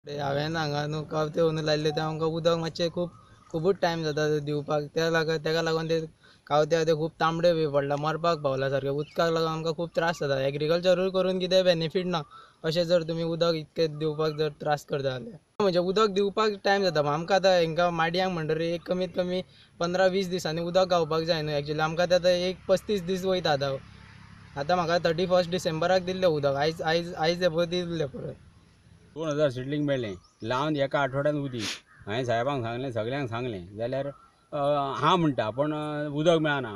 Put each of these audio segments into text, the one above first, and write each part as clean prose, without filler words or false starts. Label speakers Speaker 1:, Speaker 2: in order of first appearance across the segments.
Speaker 1: हांवें हांगा न्हू गांवते न्हू लायल्ले ते आमकां उदक मातशें खुबूच टायम जाता दिवपाक. तेका लागून ते गांवते ते खूब तांबडे बी पडला, मरपाक पावला सारकें. उदकाक लागून आमकां खूब त्रास जाता. एग्रीकल्चरूय करून कितें बेनिफीट ना अशें जर तुमी उदक इतकें दिवपाक जर त्रास करता जाल्यार. म्हणजे उदक दिवपाक टायम जाता. आमकां आतां हांकां माडयांक म्हणटरी एक कमीत कमी 15-20 दिसांनी उदक गावपाक जाय न्हू. एक्चुअली आमकां ते आतां एक 35 दीस वयता. आतां आतां म्हाका 31 डिसेंबराक दिल्लें उदक, आयज आयज आयज हें दिल्लें परत.
Speaker 2: 2000 सिडलींग मेळ्ळें लावन एका आठवड्यान उदीक. हांवें साहेबांक सांगलें, सगल्यांक सांगलें, जाल्यार हां म्हणटा, पूण उदक मेळना.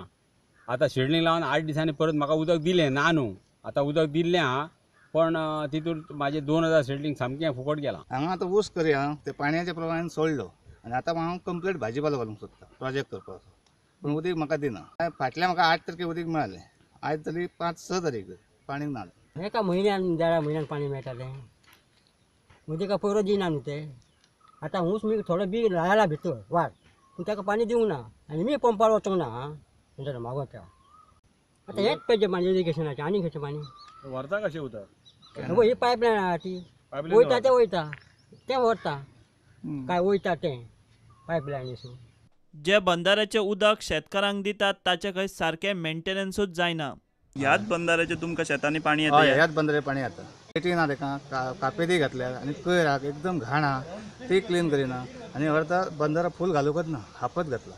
Speaker 2: आतां सिडलींग लावन 8 दिसांनी परत म्हाका उदक दिलें ना न्हू, आतां उदक दिल्लें आहा, पण तितून म्हाजें 2000 सिडलींग सामकें फुकट गेलां.
Speaker 3: हांगा आतां ऊस करया ते पाणयाच्या प्रमाणान सोडलो आनी आतां हांव कंप्लीट भाजीपालो घालूंक सोदता प्रोजेक्ट करपाचो, पूण उदीक म्हाका दिना. फाटल्यान म्हाका 8 तारखेक उदीक मेळ्ळें, आयज तरी 5-6 तारीख पाणी ना.
Speaker 4: एका म्हयन्यान देडा म्हयन्यान पाणी मेळटा तें उदीक पयरो दिना न्हू ते. आतां ऊस मी थोडो बी लायला भितर वाट, पूण ताका पाणी दिवंक ना आनी मी पंपार वचूंक ना. हां मागो त्या आतां हेंच पाहिजे पाणी इरिगेशनाचें, आनी खंयचें पाणी
Speaker 5: व्हरता कशें उदक?
Speaker 4: ही पायपलायन आहा ती वयता तें वयता तें व्हरता काय वयता तें पायपलायनीसून.
Speaker 6: जे बंधाऱ्याचें उदक शेतकारांक दितात ताचे खंय सारकें मेंटेनन्सूच जायना.
Speaker 7: ह्याच बंधाऱ्याचें तुमकां शेतांनी पाणी येता?
Speaker 3: हय, ह्याच बंधाऱ्याचें पाणी येता. पेटी ना तेका, कापेदी घातल्या आनी कोयर आहा एकदम घाण आहा, ती क्लीन करिना आनी अर्दा बंधारा फूल घालूंकच ना, हापच घातला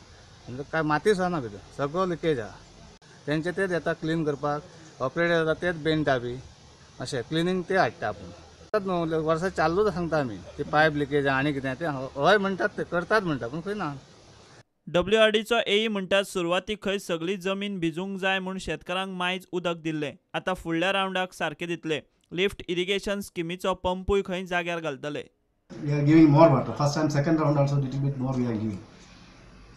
Speaker 3: आनी काय माती सुद्दां ना भितर, सगळो लिकेज आहा. तेंचे तेच येता क्लीन करपाक, ऑपरेटर येता तेच बेणटा बी अशें क्लिनींग ते हाडटा आपूण. न्हू वर्सां चालूच सांगता आमी ती पायप लिकेज आनी कितें तें हय म्हणटात, ते करतात म्हणटा, पूण खंय ना.
Speaker 6: डब्ल्यूआरडीचो एई म्हणटात सुरवातीक खंय सगळी जमीन भिजूंक जाय म्हूण शेतकारांक मायज उदक दिल्लें, आतां फुडल्या रावंडाक सारकें दितले. लिफ्ट इरिगेशन स्किमीचो पंपूय खंय जाग्यार घालतले.
Speaker 8: We are giving more water. First and second round also little bit more we are giving.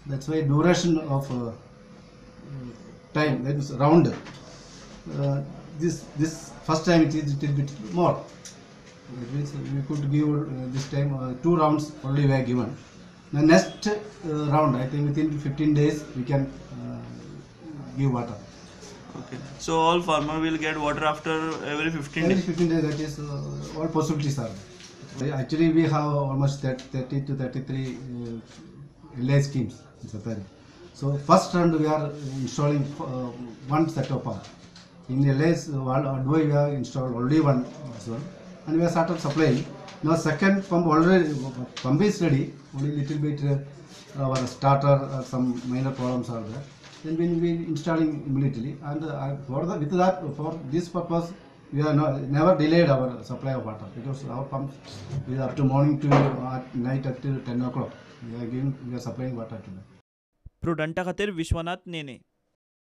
Speaker 8: That's why duration of time, that is round. This first time it is little bit more. That means we could give this time 2 rounds only we are given. The next round, I think within 15 days we can give water.
Speaker 7: Okay. So all farmer will get water after every 15 days?
Speaker 8: Every 15 days, that is all possibilities are there. Actually, we have almost 30 to 33 LA schemes in Sattari. So first round we are installing one set of pump. In LAs, Advai we have installed only one as well, and we have started supplying. Now second pump already, pump is ready, only little bit our starter or some minor problems are there. Then we will be installing immediately, and for the, with that, for this purpose we are not, never delayed our supply of water, because our pumps is up to morning to at night up to 10 o'clock we are giving, we are supplying water to them.
Speaker 6: प्रुडंटा खातीर विश्वनाथ नेने.